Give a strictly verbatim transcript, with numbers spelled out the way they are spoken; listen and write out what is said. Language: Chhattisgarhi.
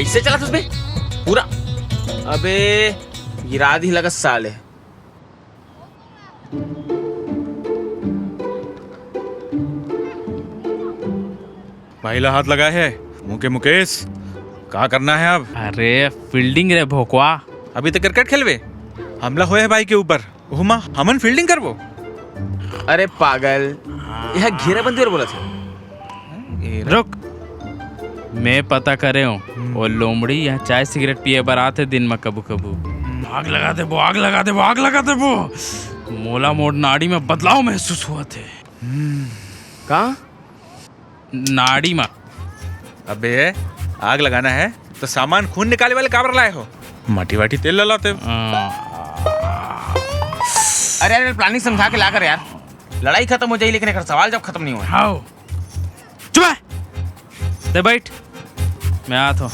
से चला तुझ पे पूरा। अबे, गिरा दी लगा साले। भाई ला हाथ लगा है मुके मुकेश, का करना है अब? अरे फील्डिंग रे भोकवा। अभी तो क्रिकेट खेलबे, हमला होए है भाई के ऊपर, ओमा हमन फील्डिंग करबो। अरे पागल, यह घेराबंदी बर बोलत हे। रुक, मैं पता करे हूँ। वो लोमड़ी यहाँ चाय सिगरेट पिए बर आथे दिन में कभू कभू। आग लगा देबो, आग लगा देबो, आग लगा देबो। मोला मोर नाड़ी में बदलाव महसूस होवत हे। का? नाड़ी में। अबे, आग लगाना है तो सामान खून निकाले वाले काबर लाए हो? माटी वाटी तेल ला लाते। हाँ। अरे अरे, प्लानिंग समझा के ला कर यार। लड़ाई खत्म हो जाई लेकिन एक सवाल जब खत्म नहीं हुआ। हाओ। चुप है। ते बैठ, मैं आत हूँ।